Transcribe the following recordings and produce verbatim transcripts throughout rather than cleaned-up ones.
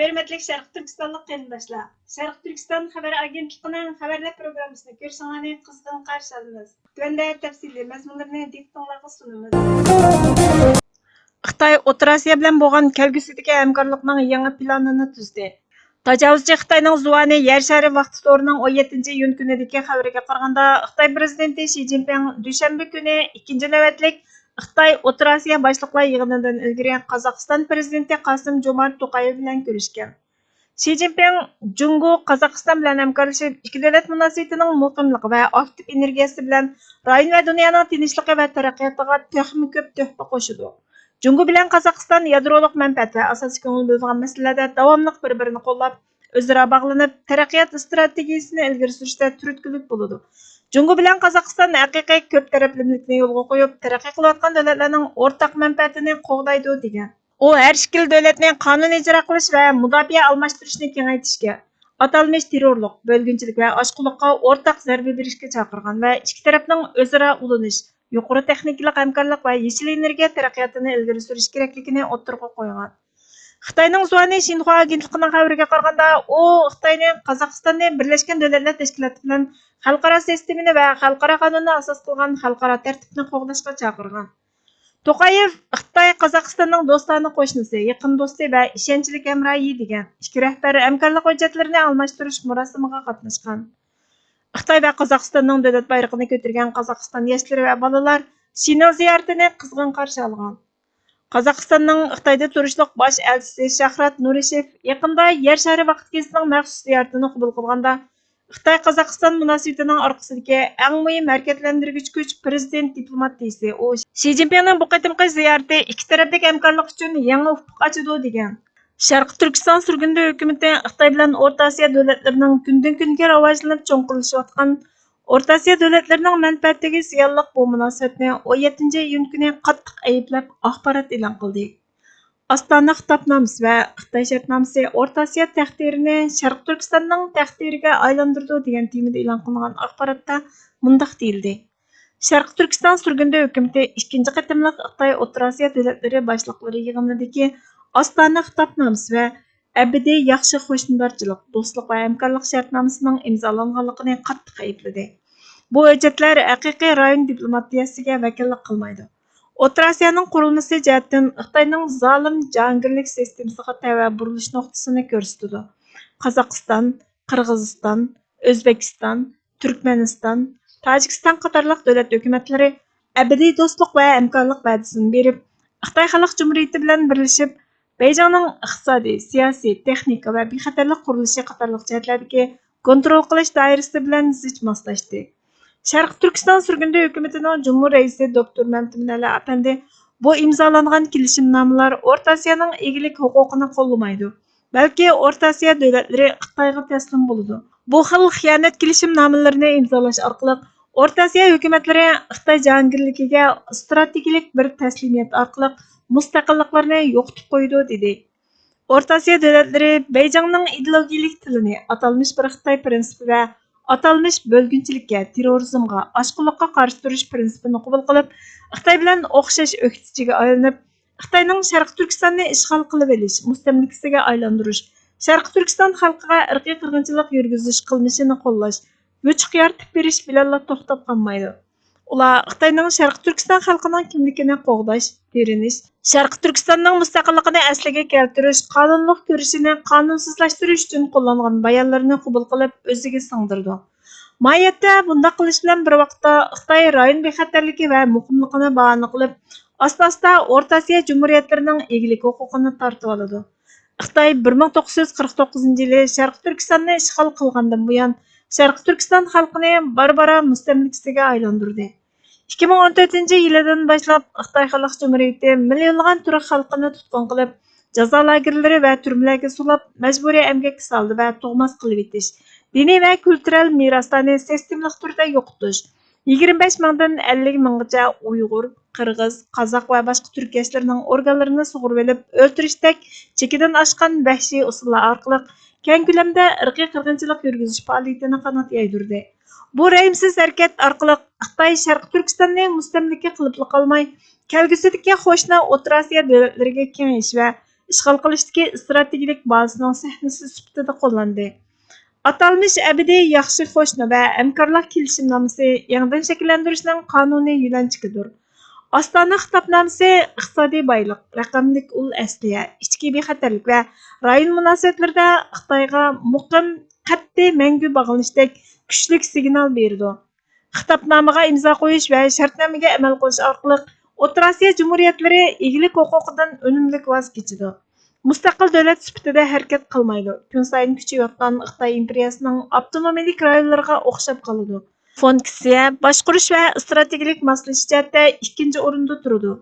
ھۆرمەتلىك شەرقىي تۈركىستانلىق قېرىنداشلار، شەرقىي تۈركىستان خەۋەر ئاگېنتلىقىنىڭ خەۋەرلەر پروگراممىسىنى كۆرۈشۈڭلارنى قىزغىن قارشى ئالىمىز. تۆۋەندە تەپسىلىي مەزمۇنلىرىنى دىققىتىڭلارغا سۇنىمىز. خىتاي ئوتتۇرا ئاسىيا بىلەن بولغان كەلگۈسىدىكى ھەمكارلىقنىڭ يېڭى پىلانىنى تۈزدى. تاجاۋۇزچى خىتاينىڭ زۇۋانى يەر شارى ۋاقتى تورىنىڭ ئون يەتتىنچى ئىيۇن كۈنىدىكى خەۋىرىگە قارىغاندا، خىتاي پىرېزىدېنتى شى جىنپىڭ دۈشەنبە كۈنى ئىككىنچى نۆۋەتلىك خىتاي ئوتتۇرا ئاسىيا باشلىقلار يىغىنىدىن ئىلگىرى قازاقىستان پىرېزىدېنتى قاسىم جومارت توقايېۋ بىلەن كۆرۈشكەن. شى جىنپىڭ جۇڭگو قازاقىستان بىلەن ھەمكارلىشىپ، ئىككى دۆلەت مۇناسىۋىتىنىڭ مۇقىملىقى ۋە ئاكتىپ ئېنېرگىيەسى بىلەن رايون ۋە دۇنيانىڭ تىنچلىقى ۋە تەرەققىياتىغا تېخىمۇ كۆپ تۆھپە قوشىدۇ. جۇڭگو بىلەن قازاقىستان يادرولۇق مەنپەئەت ۋە ئاساسىي كۆڭۈل بۆلىدىغان مەسىلىلەردە داۋاملىق بىر-بىرىنى قوللاپ، ئۆزئارا باغلىنىپ، تەرەققىيات ئىستراتېگىيىسىنى ئىلگىرى سۈرۈشتە تۈرتكىلىك بولىدۇ. جۇڭگو بىلەن قازاقىستان ھەقىقىي كۆپ تەرەپلىمىلىكنى يولغا قويۇپ، تەرەققىي قىلىۋاتقان دۆلەتلەرنىڭ ئورتاق مەنپەئەتىنى قوغدايدۇ، دېگەن. ئۇ ھەر ئىككىلا دۆلەتنى قانۇن ئىجرا قىلىش ۋە مۇداپىئە ئالماشتۇرۇشنى كېڭەيتىشكە، ئاتالمىش تېررورلۇق، بۆلگۈنچىلىك ۋە ئاشقۇنلۇققا ئورتاق زەربە بېرىشكە چاقىرغان ۋە ئىككى تەرەپنىڭ ئۆزئارا ئۇلىنىش، يۇقىرى تېخنىكىلىق ھەمكارلىق ۋە يېشىل ئېنېرگىيە تەرەققىياتىنى ئىلگىرى سۈرۈش كېرەكلىكىنى ئوتتۇرىغا قويغان. خىتاينىڭ زۇۋانى شىنخۇا ئاگېنتلىقىنىڭ خەۋىرىگە قارىغاندا، ئۇ خىتاينى قازاقىستاننى بىرلەشكەن دۆلەتلەر تەشكىلاتى بىلەن خەلقئارا سىستېمىنى ۋە خەلقئارا قانۇننى ئاساس قىلغان خەلقئارا تەرتىپنى قوغداشقا چاقىرغان. توقايېۋ خىتاي قازاقىستاننىڭ دوستانە قوشنىسى، يېقىن دوستى ۋە ئىشەنچلىك ھەمراھى دېگەن ئىككى رەھبەر ھەمكارلىق ھۆججەتلىرىنى ئالماشتۇرۇش مۇراسىمىغا قاتناشقان. خىتاي ۋە قازاقىستاننىڭ دۆلەت بايرىقىنى كۆتۈرگەن قازاقىستان ياشلىرى ۋە بالىلار شىنىڭ زىيارىتىنى قىزغىن قارشى ئالغان. قازاقىستاننىڭ خىتايدا تۇرۇشلۇق باش ئەلچىسى شاھرات نۇرىشېف يېقىندا يەر شارى ۋاقىت گېزىتىنىڭ مەخسۇس زىيارىتىنى قوبۇل قىلغاندا، خىتاي-قازاقىستان مۇناسىۋىتىنىڭ ئارقىسىدىكى ئەڭ مۇھىم ھەرىكەتلەندۈرگۈچ كۈچ پىرېزىدېنت دىپلوماتىيىسى. ئۇ شى جىنپىڭنىڭ بۇ قېتىمقى زىيارىتى ئىككى تەرەپلىك ھەمكارلىق ئۈچۈن يېڭى ئۇپۇق ئاچىدۇ، دېگەن. شەرقىي تۈركىستان سۈرگۈندە ھۆكۈمىتى خىتاي بىلەن ئورتا ئاسىيا دۆلەتلىرىنىڭ كۈندىن-كۈنگە راۋاجلىنىپ چوڭقۇرلىشىۋاتقان ئورتا ئاسىيا دۆلەتلىرىنىڭ مەنپەئەتىگە زىيانلىق بۇ مۇناسىۋەتنى ئون يەتتىنچى ئىيۇن كۈنى قاتتىق ئەيىبلەپ ئاخبارات ئېلان قىلدى. ئاستانا خىتابنامىسى ۋە خىتاي شەرتنامىسى ئورتا ئاسىيا تەقدىرىنى شەرقىي تۈركىستاننىڭ تەقدىرىگە ئايلاندۇرىدۇ، دېگەن تېمىدا ئېلان قىلىنغان ئاخباراتتا مۇنداق دېيىلدى: شەرقىي تۈركىستان سۈرگۈندە ھۆكۈمىتى ئىككىنچى قېتىملىق خىتاي ئوتتۇرا ئاسىيا دۆلەتلىرى باشلىقلىرى يىغىنىدىكى ئاستانا خىتابنامىسى ۋە ئەبەدىي ياخشى قوشنىدارچىلىق، دوستلۇق ۋە ھەمكارلىق شەرتنامىسىنىڭ ئىمزالانغانلىقىنى قاتتىق ئەيىبلىدى. بۇ ھۆججەتلەر ھەقىقىي رايون دىپلوماتىيەسىگە ۋەكىللىك قىلمايدۇ. ئوتتۇرا ئاسىيانىڭ قۇرۇلمىسى جەھەتتىن خىتاينىڭ زالىم جاھانگىرلىك سىستېمىسىغا تەۋە بۇرۇلۇش نۇقتىسىنى كۆرسىتىدۇ. قازاقىستان، قىرغىزىستان، ئۆزبېكىستان، تۈركمەنىستان، تاجىكىستان قاتارلىق دۆلەت ھۆكۈمەتلىرى ئەبەدىي دوستلۇق ۋە ھەمكارلىق ۋەدىسىنى بېرىپ، خىتاي خەلق جۇمھۇرىيىتى بىلەن بىرلىشىپ، بېيجىڭنىڭ ئىقتىسادىي، سىياسىي، تېخنىكا ۋە بىخەتەرلىك قۇرۇلۇشى قاتارلىق جەھەتلەردىكى كونترول قىلىش دائىرىسى بىلەن زىچ ماسلاشتى. شەرقىي تۈركىستان سۈرگۈندە ھۆكۈمىتىنىڭ جۇمھۇر رەئىسى دوكتور مەمتىمىن ئەلى ئەپەندى بۇ ئىمزالانغان كېلىشىمنامىلەر ئورتا ئاسىيانىڭ ئىگىلىك ھوقۇقىنى قوللىمايدۇ، بەلكى ئورتا ئاسىيا دۆلەتلىرى خىتايغا تەسلىم بولىدۇ. بۇ خىل خىيانەت كېلىشىمنامىلىرىنى ئىمزالاش ئارقىلىق ئورتا ئاسىيا ھۆكۈمەتلىرى خىتاي جاھانگىرلىكىگە ئىستراتېگىيەلىك بىر تەسلىمىيەت ئارقىلىق مۇستەقىللىقلىرىنى يوقىتىپ قويىدۇ، دېدى. ئورتا ئاسىيا دۆلەتلىرى بېيجىڭنىڭ ئىدېئولوگىيەلىك تىلىنى، ئاتالمىش بىر خىتاي پىرىنسىپى ۋە ئاتالمىش بۆلگۈنچىلىككە، تېررورىزمغا، ئاشقۇنلۇققا قارشى تۇرۇش پىرىنسىپىنى قوبۇل قىلىپ، خىتاي بىلەن ئوخشاش ئۆكتىچىگە ئايلىنىپ، خىتاينىڭ شەرقىي تۈركىستاننى ئىشغال قىلىۋېلىش، مۇستەملىكىسىگە ئايلاندۇرۇش، شەرقىي تۈركىستان خەلقىگە ئىرقىي قىرغىنچىلىق يۈرگۈزۈش قىلمىشىنى قوللاش، يوچۇق يارىتىپ بېرىش بىلەنلا توختاپ قالمايدۇ. ئۇلار خىتاينىڭ شەرقىي تۈركىستان خەلقىنىڭ كىملىكىنى قوغداش، تىرىنىش، شەرقىي تۈركىستاننىڭ مۇستەقىللىقىنى ئەسلىگە كەلتۈرۈش، قانۇنلۇق كۈرىشىنى قانۇنسىزلاشتۇرۇش ئۈچۈن قوللانغان بايانلىرىنى قوبۇل قىلىپ، ئۆزىگە سىڭدۈرىدۇ. ماھىيەتتە بۇنداق قىلىش بىلەن بىر ۋاقىتتا خىتاي رايون بىخەتەرلىكى ۋە مۇقىملىقىنى باھانە قىلىپ، ئاستا-ئاستا ئورتا ئاسىيا جۇمھۇرىيەتلىرىنىڭ ئىگىلىك ھوقۇقىنى تارتىۋالىدۇ. خىتاي بىر مىڭ توققۇز يۈز قىرىق توققۇزىنچى يىلى شەرقىي تۈركىستاننى ئىشغال قىلغاندىن بۇيان، شەرقىي تۈركىستان خەلقىنى بارا-بارا مۇستەملىكىسىگە ئايلاندۇردى. ئىككى مىڭ ئون تۆتىنچى يىلىدىن باشلاپ، خىتاي خەلق جۇمھۇرىيىتى مىليونلىغان تۈرك خەلقىنى تۇتقۇن قىلىپ، جازا لاگېرلىرى ۋە تۈرمىلەرگە سولاپ، مەجبۇرىي ئەمگەككە سالدى ۋە تۇغماس قىلىۋېتىش، دىنىي ۋە كۈلتۈرەل مىراسلارنى سىستېمىلىق تۈردە يوقىتىش، يىگىرمە بەش مىڭدىن ئەللىك مىڭغىچە ئۇيغۇر، قىرغىز، قازاق ۋە باشقا تۈرك ياشلىرىنىڭ ئورگانلىرىنى سۇغۇرۇۋېلىپ ئۆلتۈرۈشتەك چېكىدىن ئاشقان ۋەھشىي ئۇسۇللار ئارقىلىق كەڭ كۆلەمدە ئىرقىي قىرغىنچىلىق يۈرگۈزۈش پائالىيىتىنى قانات يايدۇردى. بۇ رەھىمسىز ھەرىكەت ئارقىلىق خىتاي شەرقىي تۈركىستاننى مۇستەملىكە قىلىپلا قالماي، كەلگۈسىدىكى قوشنا ئوتتۇرا ئاسىيا دۆلەتلىرىگە كېڭىيىش ۋە ئىشغال قىلىشتىكى ئىستراتېگىيەلىك بازىسىنىڭ سەھنىسى سۈپىتىدە قوللاندى. ئاتالمىش ئەبەدىي ياخشى قوشنا ۋە ھەمكارلىق كېلىشىمنامىسى يېڭىدىن شەكىللەندۈرۈشنىڭ قانۇنىي يۆنەلچۈكىدۇر. ئاستانا خىتابنامىسى ئىقتىسادىي بايلىق، رەقەملىك ئۇل ئەسلىھە، ئىچكى بىخەتەرلىك ۋە رايون مۇناسىۋەتلىرىدە خىتايغا مۇقىم، قەتئىي، مەڭگۈ باغلىنىشتەك كۈچلۈك سىگنال بېرىدۇ. خىتابنامىغا ئىمزا قويۇش ۋە شەرتنامىگە ئەمەل قىلىش ئارقىلىق ئوتتۇرا ئاسىيا جۇمھۇرىيەتلىرى ئىگىلىك ھوقۇقىدىن ئۈنۈملۈك ۋاز كېچىدۇ. مۇستەقىل دۆلەت سۈپىتىدە ھەرىكەت قىلمايدۇ. كۈنسايىن كۈچىيىۋاتقان خىتاي ئىمپېرىيەسىنىڭ ئاپتونومىيەلىك رايونلىرىغا ئوخشاپ قالىدۇ. فۇنكسىيە، باشقۇرۇش ۋە ئىستراتېگىيەلىك ماسلىشىش جەھەتتە ئىككىنچى ئورۇندا تۇرىدۇ.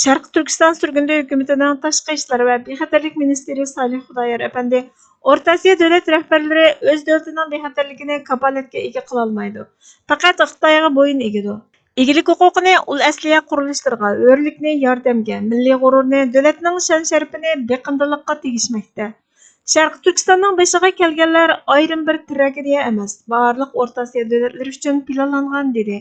شەرقىي تۈركىستان سۈرگۈندە ھۆكۈمىتىنىڭ تاشقى ئىشلار ۋە بىخەتەرلىك مىنىستىرى سالىھ خۇدايار ئەپەندى ئورتا ئاسىيا دۆلەت رەھبەرلىرى ئۆز دۆلىتىنىڭ بىخەتەرلىكىنى كاپالەتكە ئىگە قىلالمايدۇ، پەقەت خىتايغا بويۇن ئېگىدۇ. ئىگىلىك ھوقۇقىنى ئۇل ئەسلىھە قۇرۇلۇشلىرىغا، ھۆرلۈكنى ياردەمگە، مىللىي غۇرۇرنى، دۆلەتنىڭ شان-شەرىپىنى بېقىندىلىققا تېگىشمەكتە. شەرقىي تۈركىستاننىڭ بېشىغا كەلگەنلەر ئايرىم بىر تراگېدىيە ئەمەس، بارلىق ئورتا ئاسىيا دۆلەتلىرى ئۈچۈن پىلانلانغان، دېدى.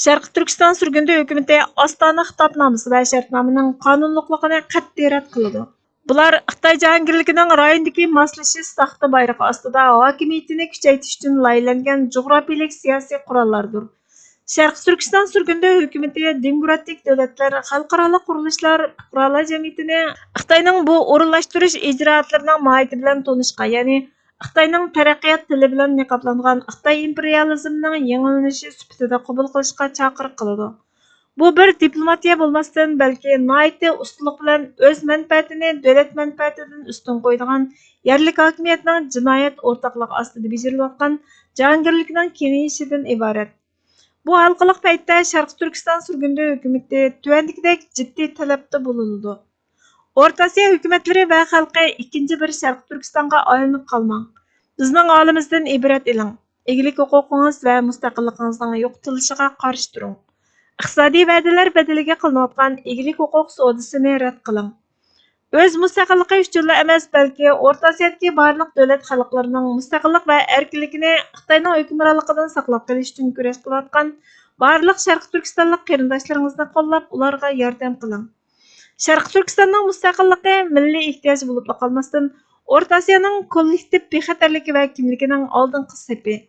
شەرقىي تۈركىستان سۈرگۈندە ھۆكۈمىتى ئاستانا خىتابنامىسى ۋە شەرتنامىنىڭ قانۇنلۇقلۇقىنى قەتئىي رەت قىلىدۇ. بۇلار خىتاي جاھانگىرلىكىنىڭ رايوندىكى ماسلىشىش ساختا بايرىقى ئاستىدا ھاكىمىيىتىنى كۈچەيتىش ئۈچۈن لايىھەلەنگەن جۇغراپىيەلىك سىياسىي قوراللاردۇر. شەرقىي تۈركىستان سۈرگۈندە ھۆكۈمىتى دېموكراتىك دۆلەتلەر، خەلقئارالىق قۇرۇلۇشلار، پۇقرالار جەمئىيىتىنى خىتاينىڭ بۇ ئورۇنلاشتۇرۇش ئىجرائاتلىرىنىڭ ماھىيىتى بىلەن تونۇشقا، يەنى خىتاينىڭ تەرەققىيات تىلى بىلەن نىقابلانغان خىتاي ئىمپېرىيالىزمىنىڭ يېڭىلىنىشى سۈپىتىدە قوبۇل قىلىشقا چاقىرىق قىلىدۇ. بۇ بىر دىپلوماتىيە بولماستىن، بەلكى ناھايىتى ئۇستىلىق بىلەن ئۆز مەنپەئەتىنى دۆلەت مەنپەئەتىدىن ئۈستۈن قويىدىغان يەرلىك ھاكىمىيەتنىڭ جىنايەت ئورتاقلىقى ئاستىدا بېجىرىلىۋاتقان جاھانگىرلىكنىڭ كېڭىيىشىدىن ئىبارەت. بۇ ھالقىلىق پەيتتە شەرقىي تۈركىستان سۈرگۈندە ھۆكۈمىتى تۆۋەندىكىدەك جىددىي تەلەپتە بولۇنىدۇ. ئورتا ئاسىيا ھۆكۈمەتلىرى ۋە خەلقى، ئىككىنچى بىر شەرقىي تۈركىستانغا ئايلىنىپ قالماڭ. بىزنىڭ ھالىمىزدىن ئىبرەت ئېلىڭ. ئىگىلىك ھوقۇقىڭىز ۋە مۇستەقىللىقىڭىزنىڭ يوقىتىلىشىغا قارشى تۇرۇڭ. ئىقتىسادىي ۋەدىلەر بەدىلىگە قىلىنىۋاتقان ئىگىلىك ھوقۇق سودىسىنى رەت قىلىڭ. ئۆز مۇستەقىللىقى ئۈچۈنلا ئەمەس، بەلكى ئورتا ئاسىيادىكى بارلىق دۆلەت خەلقلىرىنىڭ مۇستەقىللىق ۋە ئەركىنلىكىنى خىتاينىڭ ھۆكۈمرانلىقىدىن ساقلاپ قېلىش ئۈچۈن كۈرەش قىلىۋاتقان بارلىق شەرقىي تۈركىستانلىق قېرىنداشلىرىڭىزنى قوللاپ، ئۇلارغا ياردەم قىلىڭ. شەرقىي تۈركىستاننىڭ مۇستەقىللىقى مىللىي ئېھتىياج بولۇپلا قالماستىن، ئورتا ئاسىيانىڭ كوللېكتىپ بىخەتەرلىكى ۋە كىملىكىنىڭ ئالدىنقى سېپى.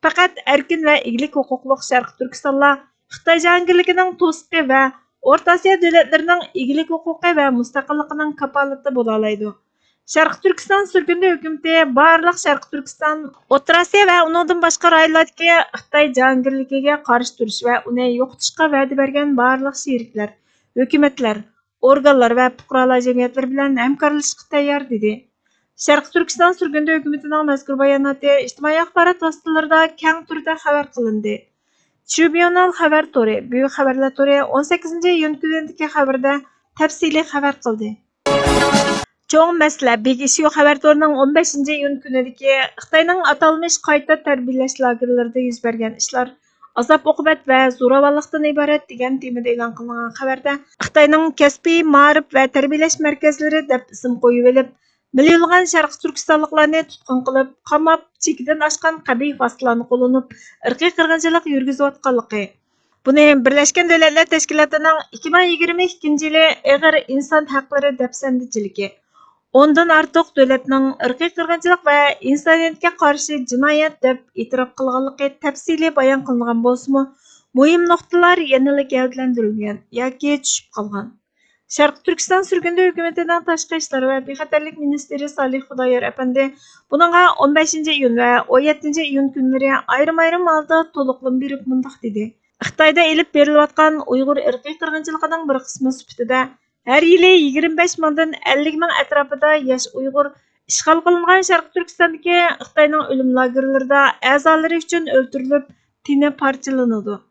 پەقەت ئەركىن ۋە ئىگىلىك ھوقۇقلۇق شەرقىي تۈركىستانلا خىتاي جاھانگىرلىكىنىڭ توسۇقى ۋە ئورتا ئاسىيا دۆلەتلىرىنىڭ ئىگىلىك ھوقۇقى ۋە مۇستەقىللىقىنىڭ كاپالىتى بولالايدۇ. شەرقىي تۈركىستان سۈرگۈندە ھۆكۈمىتى بارلىق شەرقىي تۈركىستان، ئوتتۇرا ئاسىيا ۋە ئۇنىڭدىن باشقا رايونلاردىكى خىتاي جاھانگىرلىكىگە قارشى تۇرۇش ۋە ئۇنى يوقىتىشقا ۋەدە بەرگەن بارلىق شېرىكلەر، ھۆكۈمەتلەر، ئورگانلار ۋە پۇقرالار جەمئىيەتلىرى بىلەن ھەمكارلىشىشقا تەييار، دېدى. شەرقىي تۈركىستان سۈرگۈندە ھۆكۈمىتىنىڭ مەزكۇر باياناتى ئىجتىمائىي ئاخبارات ۋاسىتىلىرىدا كەڭ تۈردە خەۋەر قىلىندى. ترىبۇنال خەۋەر تورى، بۈيۈك خەۋەرلەر تورى ئون سەككىزىنچى ئىيۇن كۈنىدىكى خەۋىرىدە تەپسىلىي خەۋەر قىلدى. چوڭ مەسىلە، بىگ ئىشيۇ خەۋەر تورىنىڭ ئون بەشىنچى ئىيۇن كۈنىدىكى خىتاينىڭ ئاتالمىش قايتا تەربىيەلەش لاگېرلىرىدا يۈز بەرگەن ئىشلار ئازاب-ئوقۇبەت ۋە زوراۋانلىقتىن ئىبارەت دېگەن تېمىدا ئېلان قىلىنغان خەۋەردە، خىتاينىڭ كەسپىي مائارىپ ۋە تەربىيەلەش مەركەزلىرى دەپ ئىسىم قويۇۋېلىپ، مىليونلىغان شەرقىي تۈركىستانلىقلارنى تۇتقۇن قىلىپ، قاماپ، چېكىدىن ئاشقان قەبىھ ۋاسىتىلەرنى قوللىنىپ، ئىرقىي قىرغىنچىلىق يۈرگۈزۈۋاتقانلىقى، بۇنى بىرلەشكەن دۆلەتلەر تەشكىلاتىنىڭ ئىككى مىڭ يىگىرمە ئىككىنچى يىلى ئېغىر ئىنسان ھەقلىرى دەپسەندىچىلىكى، ئوندىن ئارتۇق دۆلەتنىڭ ئىرقىي قىرغىنچىلىق ۋە ئىنسانىيەتكە قارشى جىنايەت دەپ ئېتىراپ قىلغانلىقى تەپسىلىي بايان قىلىنغان بولسىمۇ، مۇھىم نۇقتىلار يەنىلا گەۋدىلەندۈرۈلگەن ياكى چۈشۈپ قالغان. شەرقىي تۈركىستان سۈرگۈندە ھۆكۈمىتىنىڭ تاشقى ئىشلار ۋە بىخەتەرلىك مىنىستىرى سالىھ خۇدايار ئەپەندى بۇنىڭغا ئون بەشىنچى ئىيۇن ۋە ئون يەتتىنچى ئىيۇن كۈنلىرى ئايرىم-ئايرىم ھالدا تولۇقلىما بېرىپ مۇنداق دېدى: خىتايدا ئېلىپ بېرىلىۋاتقان ئۇيغۇر ئىرقىي قىرغىنچىلىقىنىڭ بىر قىسمى سۈپىتىدە، ھەر يىلى يىگىرمە بەش مىڭدىن ئەللىك مىڭ ئەتراپىدا ياش ئۇيغۇر ئىشغال قىلىنغان شەرقىي تۈركىستاندىكى خىتاينىڭ ئۆلۈم لاگېرلىرىدا ئەزالىرى ئۈچۈن ئۆلتۈرۈلۈپ، تېنى پارچىلىنىدۇ.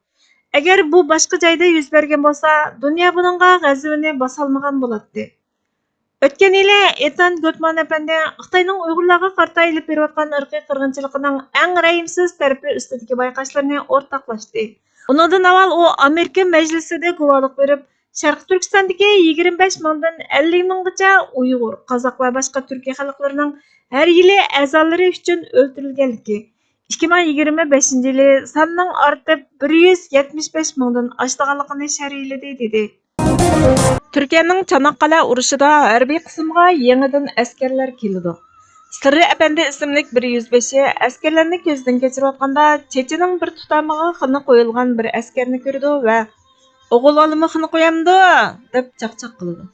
ئەگەر بۇ باشقا جايدا يۈز بەرگەن بولسا، دۇنيا بۇنىڭغا غەزىپىنى باسالمىغان بولاتتى. ئۆتكەن يىلى ئېتان گوتمان ئەپەندى خىتاينىڭ ئۇيغۇرلارغا قارىتا ئېلىپ بېرىۋاتقان ئىرقىي قىرغىنچىلىقىنىڭ ئەڭ رەھىمسىز تەرىپى ئۈستىدىكى بايقاشلىرىنى ئورتاقلاشتى. ئۇنىڭدىن ئاۋۋال ئۇ ئامېرىكا مەجلىسىدە گۇۋاھلىق بېرىپ، شەرقىي تۈركىستاندىكى يىگىرمە بەش مىڭدىن ئەللىك مىڭغىچە ئۇيغۇر، قازاق ۋە باشقا تۈركىي خەلقلىرىنىڭ ھەر يىلى ئەزالىرى ئۈچۈن ئۆلتۈرۈلگەنلىكى، ئىككى مىڭ يىگىرمە بەشىنچى يىلى ساننىڭ ئارتىپ، بىر يۈز يەتمىش بەش مىڭدىن ئاشىدىغانلىقىنى شەرھلىدى، دېدى. تۈركىيەنىڭ چاناققالە ئۇرۇشىدا ھەربىي قىسىمغا يېڭىدىن ئەسكەرلەر كېلىدۇ. سىررى ئەپەندى ئىسىملىك بىر يۈزبېشى ئەسكەرلەرنى كۆزدىن كەچۈرۈۋاتقاندا، چېچىنىڭ بىر تۇتامىغا خىنا قويۇلغان بىر ئەسكەرنى كۆرىدۇ ۋە «ئوغۇل بالىمۇ خىنا قويامدۇ؟» دەپ چاقچاق قىلىدۇ.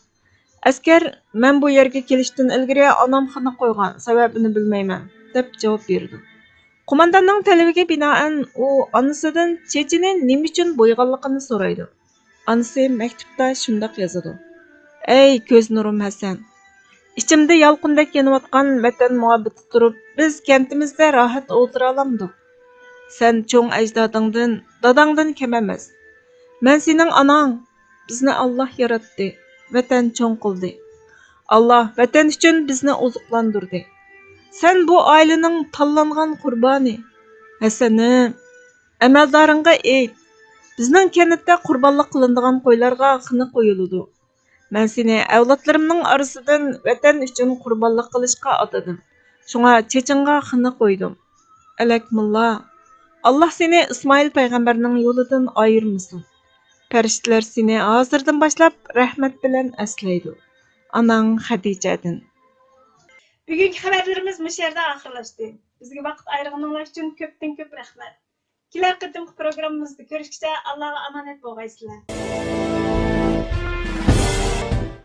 ئەسكەر «مەن بۇ يەرگە كېلىشتىن ئىلگىرى ئانام خىنا قويغان، سەۋەبىنى بىلمەيمەن» دەپ جاۋاب بېرىدۇ. قومانداننىڭ تەلىپىگە بىنائەن، ئۇ ئانىسىدىن چېچىنى نېمە ئۈچۈن بويىغانلىقىنى سورايدۇ. ئانىسى مەكتۇپتا شۇنداق يازىدۇ: «ئەي كۆز نۇرۇم ھەسەن! ئىچىمدە يالقۇندەك يېنىۋاتقان ۋەتەن مۇھەببىتى تۇرۇپ، بىز كەنتىمىزدە راھەت ئولتۇرالامدۇق؟ سەن چوڭ ئەجدادىڭدىن، داداڭدىن كەم ئەمەس. مەن سېنىڭ ئاناڭ. بىزنى ئاللاھ ياراتتى، ۋەتەن چوڭ قىلدى. ئاللاھ ۋەتەن ئۈچۈن بىزنى ئوزۇقلاندۇردى. سەن بۇ ئائىلىنىڭ تاللانغان قۇربانى. ھەسەنىم، ئەمەلدارىڭغا ئېيت، بىزنىڭ كەنتتە قۇربانلىق قىلىنىدىغان قويلارغا خىنا قويۇلىدۇ. مەن سېنى ئەۋلادلىرىمنىڭ ئارىسىدىن ۋەتەن ئۈچۈن قۇربانلىق قىلىشقا ئاتىدىم. شۇڭا چېچىڭغا خىنا قويدۇم. ئەلەكمۇللا، ئاللاھ سېنى ئىسمائىل پەيغەمبەرنىڭ يولىدىن ئايرىمىسۇن. پەرىشتىلەر سېنى ھازىردىن باشلاپ رەھمەت بىلەن ئەسلەيدۇ. ئاناڭ خەدىچەدىن.» بۈگۈنكى خەۋەرلىرىمىز مۇشۇ يەردە ئاخىرلاشتى. بىزگە ۋاقىت ئايرىغىنىڭلار ئۈچۈن كۆپتىن كۆپ رەھمەت. كېلەر قېتىمقى پروگراممىمىزدا كۆرۈشكىچە ئاللاغا ئامانەت بولغايسىلەر.